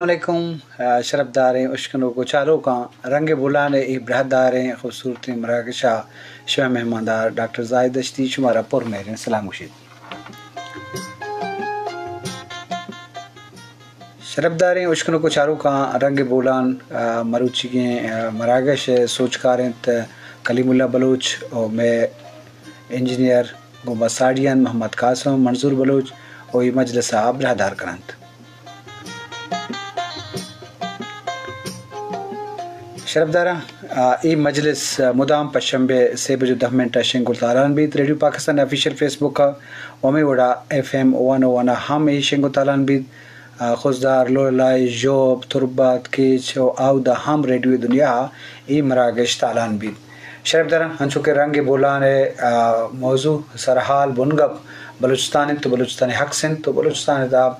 السلام علیکم۔ آ، شرپداریں اشکنوک و چاروکاں، رنگ بولان ءِ اے براہداریں خوبصورتیں مراگش ءَ شمئے مہماندار ڈاکٹر زاہد دشتی شمارا پر مہریں سلام گوشیت۔ شرپداریں اشکنوک و چاروکاں، رنگ بولان، آ، مروچیگیں، آ، مراگش ءِ سوجکار انت کلیم اللہ بلوچ و مئے انجینئر گوں ما ساڑی انت محمد قاسم، منظور بلوچ و اے مجلس ءَ براہدار کننت۔ شرپداراں، آ، اے مجلس، آ، مدام پشنبے سے بج و دہ منٹ ءَ شنگ و تالان بیت۔ ریڈیو پاکستان آفیشل فیس بک ءَ و ہمے وڑا ایف ایم ون او ون ءَ ہم اے شنگ و تالان بیت۔ آ، خضدار، لولائے، ژوب، تربت، کیچ و آودا ہم ریڈیو دنیا ءَ اے مراگش تالان بیت۔ شرپداراں، انچو کہ رنگ بولان ءِ، آ، موضوع، سرحال، بنگپ بلوچستان انت و بلوچستان ءِ حق انت و بلوچستان ءِ تہا،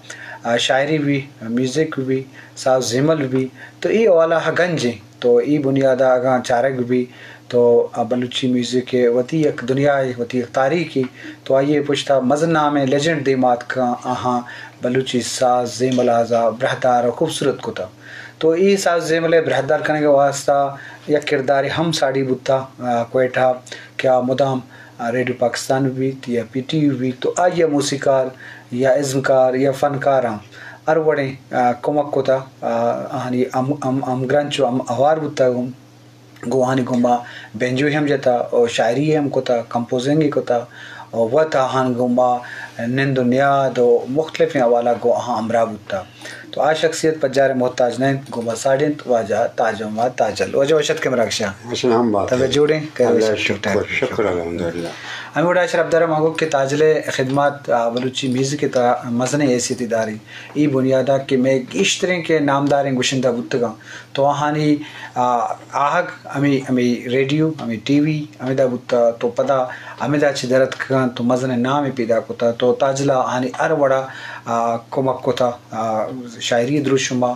آ، شاعری بی، میوزک بی، ساز زیمل بی، تو اے حوالہ ءَ گنج انت۔ تو اے بنیاد ءَ اگاں چارگ بی تو آ بلوچی میوزک ءِ وتی یک دنیائے، وتی یک تاریخے، تو آئی ءِ پشت ءَ مزن نامیں لیجنڈ دیم ءَ اتکاں، آہاں بلوچی ساز زیمل ءَ براہدار و خوبصورت کتہ۔ تو اے ساز زیمل ءِ براہدار کنگ ءِ واستہ یک کردارے ہم ساڑی بوتہ، آ، کوئٹہ ءَ کہ آ مدام، آ، ریڈیو پاکستان بیت یا پی ٹی وی بیت، تو آئی ءَ موسیقار یا ازمکار یا فنکاراں ہر وڑیں، آ، کمک کتہ، آ، آہانی ہم، ہم، ہمگرنچ و ہم ہوار بوتگ۔ گوں آہانی گوما بینجوے ہم جتہ و شاعری ہم کتہ، کمپوزنگ کتہ و وت آہان گوما نند و نیاد و مختلفیں حوالہ گوں آہاں ہمراہ بوتہ۔ تو آ شخصیت پجار ءِ محتاج نہ انت، گوں ما ساڑی انت واجہ تاج محمد تاجل۔ واجہ وش اتکے مراگش ءَ۔ وش ہم بات۔ طبیعت جوڑ انت؟ خیر، اللہ ٹھیک ٹھاک۔ شکر، شکر الحمدللہ۔ ہمے وڑا شرپدار ءَ ما گوں کہ تاجل ءِ خدمات، آ، بلوچی میوزک ءِ تہا مزنیں حیثیتے داری۔ اے بنیاد ءَ کہ مئے گیشتریں کہ نامداریں گشندہ بوتگاں، تو آہانی، آ، آہگ ہمے، ہمے ریڈیو، ہمے ٹی وی، ہمیدا بوتہ، تو پدا ہمیدا چہ در اتکگاں تو مزنیں نامے پیدا کتہ، تو تاجل ءَ آہانی ہر وڑا، آ، کمک کتہ، آ، شاعری ءِ دروشم ءَ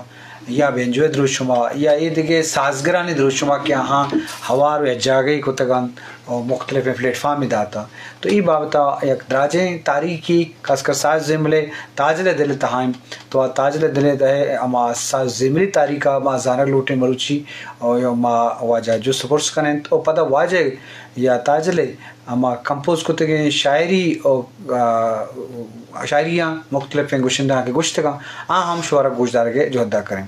یا بینجو ءِ دروشم ءَ یا اے دگہ سازگرانی دروشم ءَ کہ آہاں ہوار و یک جاگہے کتگ انت و مختلفیں پلیٹ فارمے داتہ۔ تو اے بابت ءَ یک دراجیں تاریخے، خاص کر ساز زیمل ءِ تاجل ءِ دل ءِ تہا انت۔ تو آ تاجل ءِ دل ءِ تہ ءَ ہما ساز زیملی تاریخ ءَ ما زانگ لوٹیں مروچی، و ما واجہ ءَ جست و پرس کنیں و پدا واجہ یا تاجل ءِ ہما کمپوز کتگیں شاعری و، آ، شاعریاں مختلفیں گشندہاں کہ گشتگاں، آ ہم شمارا گوشدارگ ءِ جہد ءَ کنیں۔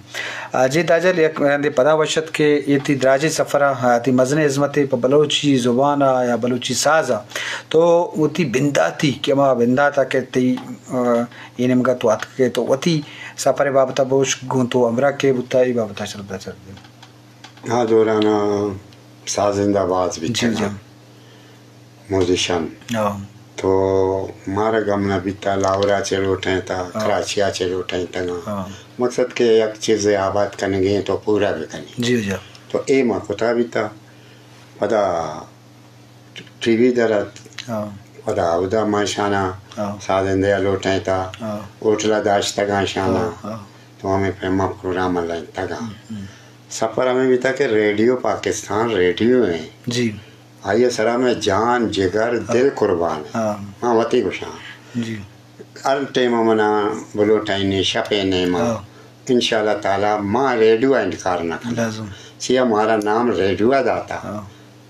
آ، جی تاجل، یک رندے پدا وش اتک کہ اے تئی دراجیں سفر ءَ، آ، تئی مزنیں ہزمتے پہ بلوچی زبان ءَ یا بلوچی ساز ءَ، تو وتی بنداتی کہ ہما بندات ءَ کہ تئی، آ، اے نیمگ ءَ تو اتکگ ئے، تو وتی سفر ءِ بابت ءَ بگوش، گوں تو ہمراہ کے بوتہ، اے بابت ءَ شرپدار۔ آ دوران ءَ سازندہ باز بیتگ، جی، جی۔ میوزیشن۔ ہاں۔ تو مارا گم نہ بیتہ، لاہور ءَ چہ لوٹائینتہ، ہاں۔ کراچی ءَ چہ لوٹائینتگاں۔ ہاں۔ مقصد کہ یک چیزے آباد کنگی انت تو پورا بکنی۔ جی، جی۔ تو اے ما کتا بیتہ۔ پدا ٹی وی در ات۔ ہاں۔ پدا اودا ما شانا، ہاں۔ سازندہ ءَ لوٹائینتہ، ہاں۔ ہوٹل ءَ داشتگاں شانا۔ ہاں، ہاں۔ تو ہمے پیما پروگرام ءَ لائینتگاں۔ ہم، ہم۔ سفر ہمے بیتہ کہ ریڈیو پاکستان ریڈیو ایں۔ جی۔ آئی ءِ سرا مئے جان، جگر، دل قربان ایں۔ ہاں۔ ما وتی گوشاں۔ جی۔ ہر ٹائم ءَ منا بلوٹائینے شپ ءِ نیما۔ ہاں۔ انشاءاللہ تعالی ما ریڈیو ءَ انکار نہ کناں۔ لازم۔ چیا مارا نام ریڈیو ءَ داتا۔ ہاں۔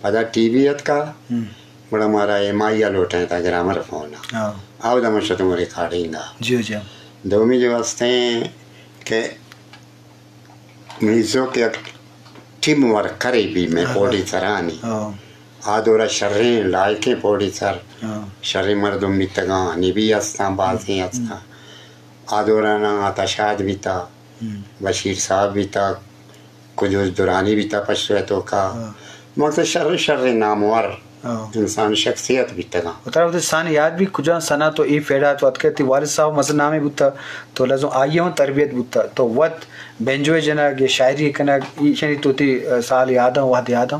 پدا ٹی وی اتکا، ہم۔ گڑا مارا ایم آئی ءَ لوٹائینتا گرامر فون ءَ۔ ہاں۔ اودا من شتوں ریکارڈنگ ءَ۔ جی، جی۔ دومی جو ہستیں کہ میزوک یک ٹیم ورکرے بی مئے، ہاں، پروڈیوسرانی۔ ہاں۔ آ دورا شریں لائقیں پروڈیوسر، ہاں۔ شریں مردم بیتگاں، نبی ہستاں، بازیں ہستاں۔ ہم۔ آ دوران عطا شاد بیتا، ہم۔ بشیر صاحب بیتا، کجوز درانی بیتا پشتو ءِ توکا۔ ہاں۔ مطلب شر شر نامور، ہاں۔ انسان شخصیت بیتگاں۔ و ترا وتی سان یاد بی کجا سنا تو اے فیڈا تو اتکے، تئی والد صاحب مزن نامے بوتا، تو لازم آئی ہم تربیت بوتا، تو وت بینجوے جنگ یا شاعری کنگ، ایشانی تو تئی سال یاداں، وہد یاداں؟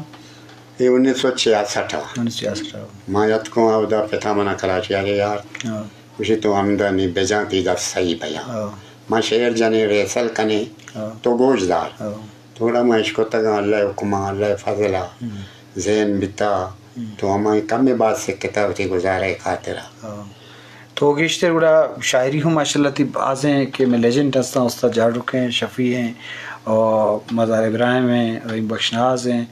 اے انیس سو چھیاسٹھ ءَ۔ انیس سو چھیاسٹھ ءَ۔ ما یتکوں اودا پتا منا کراچی ءَ یار۔ ہاں۔ گوشی تو ہمدا نی بجاں تئی دست سہی بیاں۔ ہاں۔ ما شعر جنیں ریہرسل کنیں، ہاں۔ تو گوش دار۔ ہاں۔ تو گڑا ما اشکتگاں اللہ ءِ حکم ءَ، اللہ ءِ فضل ءَ، ہم۔ ذہن بیتا، ہم۔ تو ہمائی کمے باز سکتا وتی گزارہ ءِ خاطر ءَ۔ ہاں۔ تو گیشتر گڑا شاعری ہم ماشاءاللہ تئی بازیں کہ میں لیجنڈ ہستاں، استاد جاڑوک ہیں، شفیع ہیں، اور مزار ابراہیم ہیں، رحیم بخش ناز ہیں۔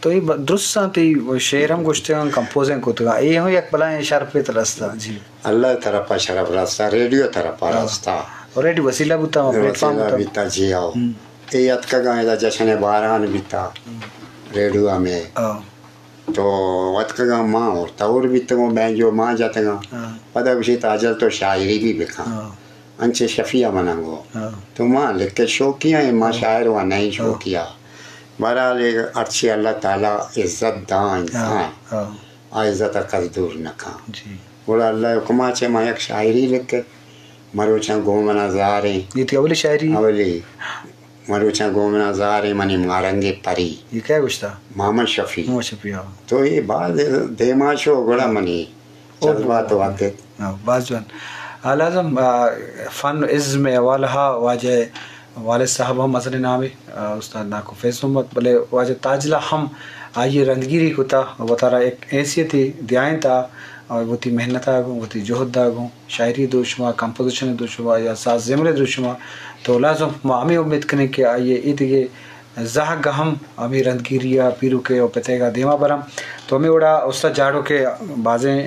تو یہ ب-، درستاں تئی شعر ہم گوشتگاں، کمپوزنگ کتگاں۔ یہ ہم یک بلائیں شرفے ترا رستا۔ جی۔ اللہ طرفا شرف رستا، ریڈیو طرفا ہاں۔ رستا۔ اور ریڈیو وسیلہ بوتا، پلیٹ فارم وسیلہ بوتا۔ بیتا، جی ہاؤ۔ ہم۔ اے اتکگاں ادا جشن باران بیتا، ہم۔ ریڈیو ہمیں۔ ہاں۔ تو اتکگاں ما اور تور بیتگوں، بینجو ما جتگاں۔ ہاں۔ پدا گوشی تاجل تو شاعری بھی بکن۔ ہاں۔ انچے شفیع منا گو۔ ہاں۔ تو ما لکھ شوقیہ ہیں، ما ہاں۔ شاعر و نہیں ہاں۔ شوقیہ۔ بہرحال اے ہرچی اللہ تعالی عزت داں انسان، ہاں۔ آ عزت کس دور نہ کن۔ جی۔ گڑا اللہ حکما چہ ما یک شاعری لکھ، مروچاں گوں منا زاریں۔ یہ تئی اولی شاعری؟ اولی۔ مروچاں گوں منا زاریں منی مارنگے پری۔ یہ کیا گوشتا؟ محمد شفیع۔ محمد شفیع، ہاں۔ تو یہ بعد دیما شو گڑا منی اور جذبات وقت۔ ہاں، باز جوان۔ آ، لازم، آ، فن ازم حوالہ واجہ والد صاحب ہم مزن نامے، آ، استاد ناکو فیض محمد، بلے واجہ تاجلہ ہم آئی رندگیری کتا، وتارا ایک حیثیت دیائیں تا، اور وتی محنت آ گوں، وتی جہد آ گوں، شاعری دروشما، کمپوزیشن دروشما یا ساز زمرے دروشما، تو لازم ما ہمیں امید کنیں کہ آئی ایدگہ زہگ ہم ہمیں رندگیری آ پیروکے اور پتیگا دیما برم۔ تو ہمیں وڑا استاد جاڑوکے بازیں